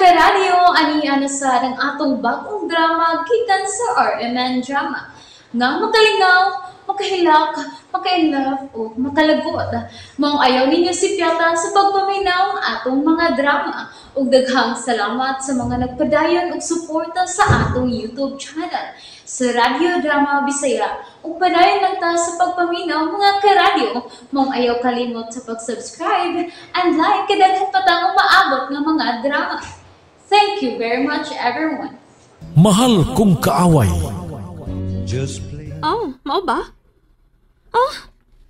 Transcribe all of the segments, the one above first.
Karadyo, ani na sa ang atong bagong drama gikan sa RMN Drama. Nga makalingaw, makahilak, maka-inlove o makalagot. Maong ayaw ninyo sipyata sa pagpaminaw ang atong mga drama. Ug daghang salamat sa mga nagpadayon og suporta sa atong YouTube channel sa Radyo Drama Bisaya. Ug padayon lang ta sa pagpaminaw, mga karadyo. Maong ayaw kalimot sa pag-subscribe and like kay daghan pa tang umaabot nga mga drama. Thank you very much, everyone. Mahal Kong Kaaway. Oh, mao ba? Oh,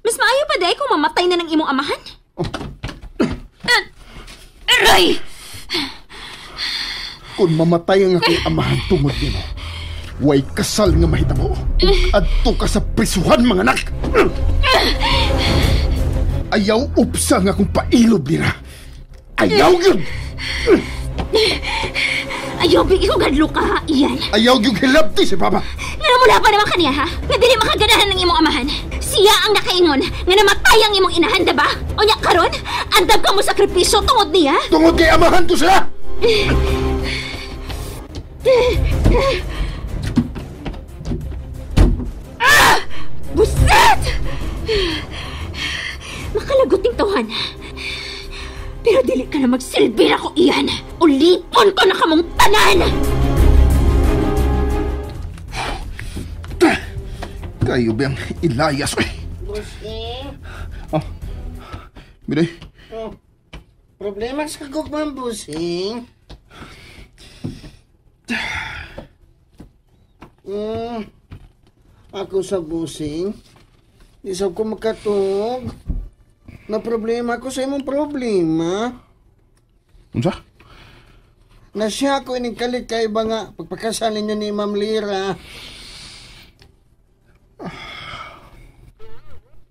mas maayo pa diay kung mamatay na ng imong amahan. Aray! Kung mamatay ang akong amahan tungod nimo, way kasal nga mahitabo. Ug adto ka sa prisuhan, mga anak. Ayaw upsa nga akong pailob nila. Ayaw gyud. Ayaw, big ikaw gadlo ka, ha, Ian. Ayaw gyud hilabti si Papa. Nga mula pa naman kaniya, ha? Nga dili makaganahan ng imong amahan. Siya ang nakaingon nga namatay ang imong inahan, diba? O nya karon, andam ka mo sakripisyo tungod niya? Tungod kay amahan ko sila. Ah! Buset! Makalagot ning tawhan. Pero dili ka na magsilbi na ko, Ian. Ulipon ko na kamong tanan! Kayo ba ang Elias? Busing? Oh. Miray. Oh. Problema sa gugman, Busing. Ako sa Busing. Di sab ko makatug. Na problema ko sa imong problema. Unsa? Na siya ko ining kalit kay ba nga pagpakasal ninyo ni Ma'am Lira.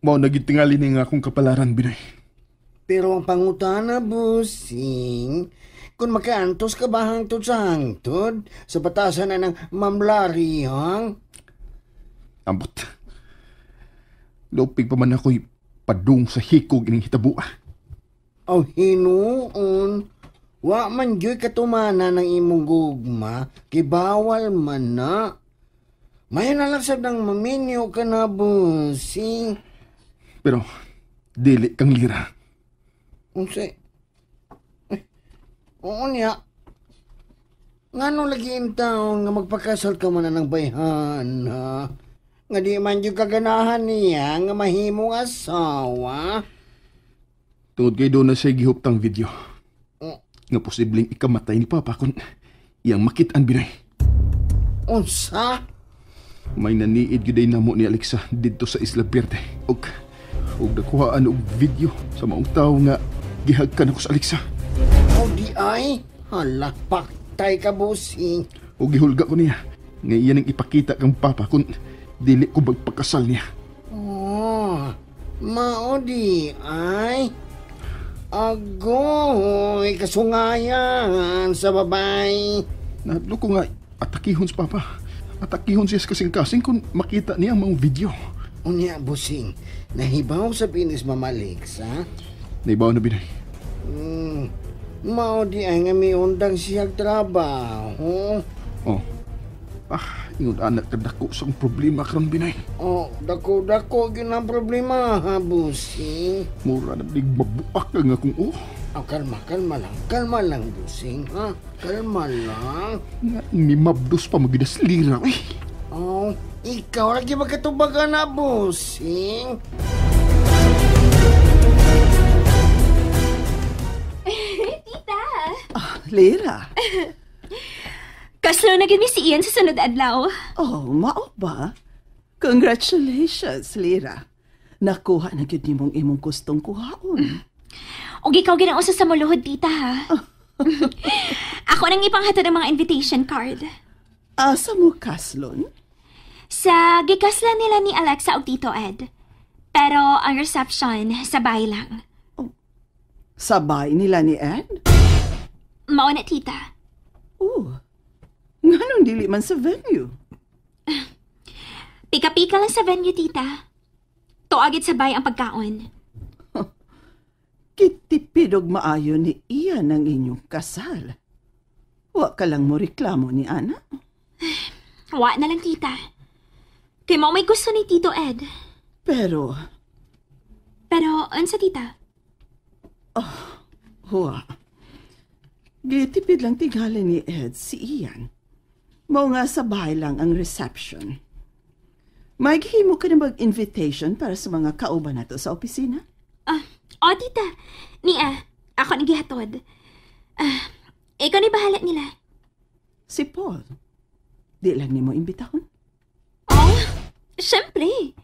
Mao nagitingali ni nga akong kapalaran, Binoy. Pero ang pangutana, Busing, kung makaantos ka ba hangtod sa hangtod, sa batasan na ng Ma'am Larry, hang? Ambot. Lupig pa man ako'y padung sa hikog ining hitabua. Aw, hinuon. Wa man juy katumana ng imong gugma, kay bawal man na. May na lang sab nang maminyo ka na, Busing. Pero, dili kang Lira. Unsa? Eh, oo niya. Ngano lagi in taon nga magpakasal ka man na ng bayhan, ha? Nga di man yung kaganahan niya nga mahimong asawa. Tungod kay doon na siya gihuptang video. Oh. Nga posibleng ikamatay ni Papa kung iyang makit-an, Binoy. Unsa? May naniid gyud ay namo ni Alexa didto sa Isla Verde. Og nakuhaan og video sa maong tawo nga gihagkan ako sa Alexa. O di ay? Hala, paktay ka, Busing. Og gihulga ko niya nga iyan ang ipakita kang Papa kung dili ko magpakasal niya. Oh, mao di ay. Agoy, kasungayan sa babay. Nahadlok ko nga atakihon sa Papa. Atakihon siya sa kasing-kasing kung makita niya ang mga video. Unya, Busing, nahibaw sa pinis Mama Alexa? Nahibaw na, Binoy. Mao di ay nga miundang siyang trabaho. Oh. Ah, ingon anak kadako sa akong problema karon, Binoy. Oh, dako-dako gyud ang problema, ha, Busing. Mura na dig mabuak ka nga kung oh. Oh, kalma, kalma lang. Kalma lang, Busing, ha? Kalma lang. Nga, ni mabdos pa magidas lira, eh. Oh, ikaw lagi magkatubagan na, Busing. Tita! Ah, Lira. Kaslo na gid mi si Ian sa sunod adlaw. Oh, mao ba? Congratulations, Lira. Nakuha na gyud nimong imong gustong kuhaon. Og ikaw gid ang usa sa muluhod, tita, ha? Ako nang ipanghatod ang mga invitation card. Asa mo kaslon? Sa gikaslan nila ni Alexa og Tito Ed. Pero ang reception sa bahay lang. Oh, sa bahay nila ni Ed? Mao na, tita. Oh, nganong dili man sa venue? Pika-pika lang sa venue, tita. Tuagid sa bahay ang pagkaon. Kitipid og maayo ni Ian ang inyong kasal. Wa ka lang mo reklamo ni Ana. Wa na lang, tita. Kay mao may gusto ni Tito Ed. Pero... Pero, unsa, tita? Oh, huwa. Gitipid lang tingali ni Ed si Ian. Mao nga sa bahay lang ang reception. May gihimo ka na mag-invitation para sa mga kauban nato sa opisina? Oh, tita. Nia, ako nang gihatod. Ikaw ni bahala nila. Si Paul, di lang nimo imbitahon? Oh, syempre.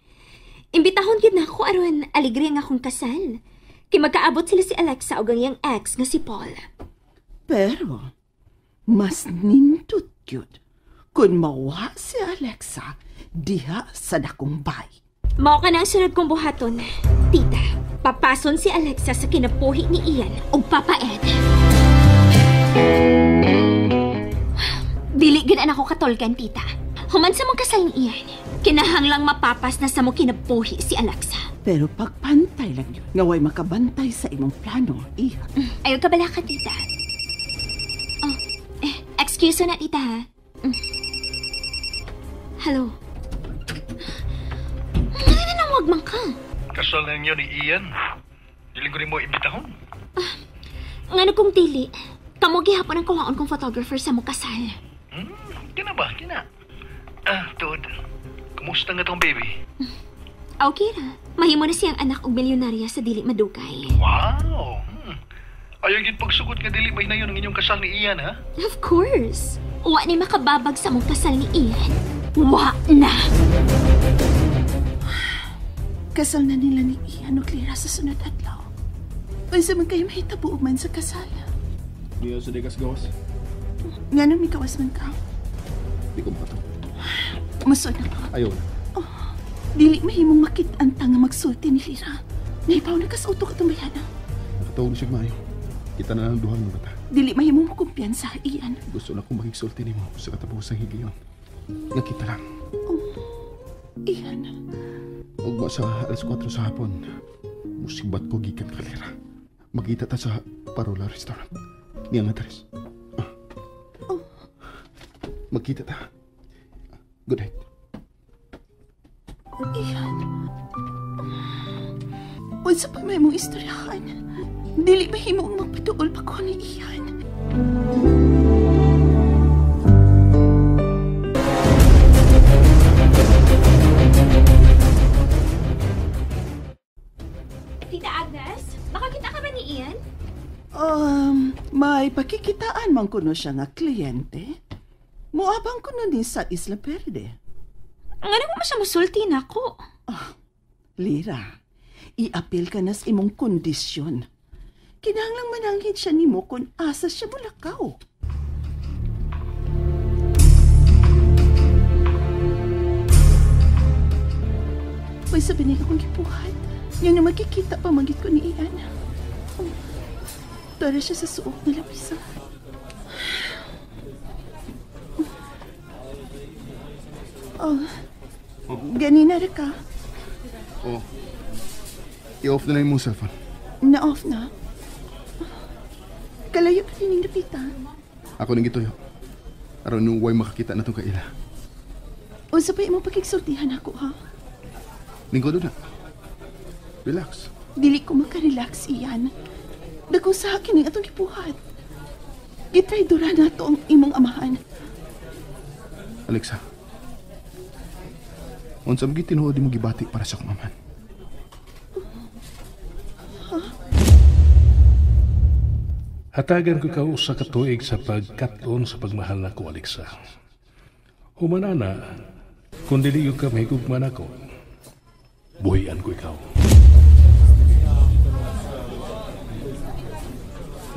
Imbitahon gid na ako aron aligre ang akong kasal. Kay magkaabot sila si Alexa og ang iyang ex nga si Paul. Pero, mas nindot yun kung mawa si Alexa diha sa dakong bay. Mao ka na ang sunod kong buhaton. Tita, papason si Alexa sa kinapuhi ni Ian og Papa Ed. Dili gid ana ko katolgan, tita. Human sa mong kasal ni Ian, kinahanglang mapapas na sa mo kinabuhi si Alexa. Pero pagpantay lang yun, nga way makabantay sa imong plano, iha. Ayaw ka bala ka, tita. Oh, excuse na, tita, ha? Hello. Ano na nang wag man ka? Kasal na ninyo ni Ian. Dili ko rin mo imbitahon. Ngano kung dili, kamo gihapon ang kuhaon kong photographer sa mo kasal. Kina ba? Kina. Tuod. Kumusta nga tong baby? Okay ra. Mahimo na siyang anak og milyonarya sa dili madugay. Wow! Ayaw yun pagsugot nga dili may nayon ang inyong kasal ni Ian, ha? Of course. Wa ni makababag sa mong kasal ni Ian. Wa na! Kasal na nila ni Ian o Clara sa sunod adlaw. Unsa man kayo mahitabo man sa kasal? Niya sa dekas gawas. Nganong mikawas man ka? Di ko makataw. Musod na ka. Ayaw na. Oh, dili mahimong makit-anta nga magsulti ni Lira. Nahibaw na kas utok atong bayana. Nakatawag na siya maayo. Kita na lang duhang mga bata. Dili mahimong makumpiyansa, Ian. Gusto na akong makigsulti nimo sa katapusang higayon. Nga kita lang. Oh, Ian. Ugma sa 4:00 sa hapon, musibat ko gikan ka Lira. Magkita ta sa Parola Restaurant. Niya nga, Teres. Oh. Magkita ta. Good night. Ian. Unsa pa may mong istoryahan? Dili mahimo ang magpatuol pa ko ni Ian. Tita Agnes, makakita ka ba ni Ian? May pakikitaan man kuno siya nga kliyente. Muabang kuno ni sa Isla Verde. Ngano mo siya musulti nako? Oh, Lira, iapil ka na sa imong kondisyon. Kinahanglang mananghid siya nimo kung asa siya mulakaw. May sabi niya akong gipuhat. Yan na magkikita pa magit ko ni Ian. Oh, tara siya sa suok na lamisa. Oh, ganina ra ka. Oh, i-off na lang yung cellphone. Na-off na. Kalayo pa rin yung napita. Ako nang gituyo. Aron nung way makakita na itong kaila. Unsa pa imong pakigsultihan ako, ha? Lingkod na. Relax. Dili ko makarelax, Ian. Dako sa akin ang atong gibuhat. Gitraidora na to ang imong amahan. Alexa, unsa man gyud tinuod imong gibati para sa akong amahan? Huh? Hatagan ko ikaw usa ka tuig sa pagkat-on sa pagmahal nako, Alexa. Humanana, kung dili yun ka mahigugma nako, buhian ko ikaw.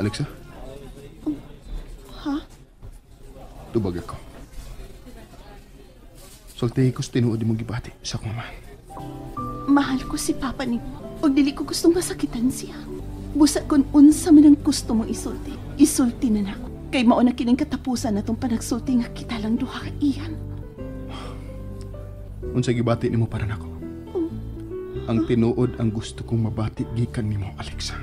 Alexa? Ha? Tubag ako. Sultihi ko sa tinuod imong gibati sa akong amahan. Mahal ko si Papa nimo. Og dili ko gustong masakitan siya. Busa kung unsa man ang gusto mong isulti, isulti na nako. Kay mao na kining katapusan natong panagsulti nga kita lang duha ka Ian. Unsa gibati nimo para nako? Oh. Ang tinuod ang gusto kong mabati gikan nimo, Alexa.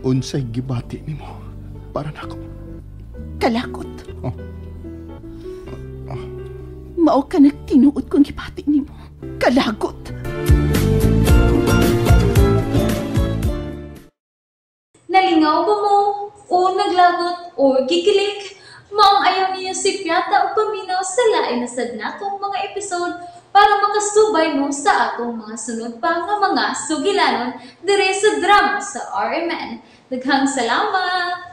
Unsay gibati nimo para nako? Kalakot. Mao ka nagtinuod kong gipati nimo. Kalagot. Nalingaw ba mo? O naglagot o gikilig? Maong ayaw niyo si Piata o paminaw sa lain na sad natong mga episode para makasubay mo sa atong mga sunod pa nga mga sugilanon dire sa drama sa RMN. Daghang salamat!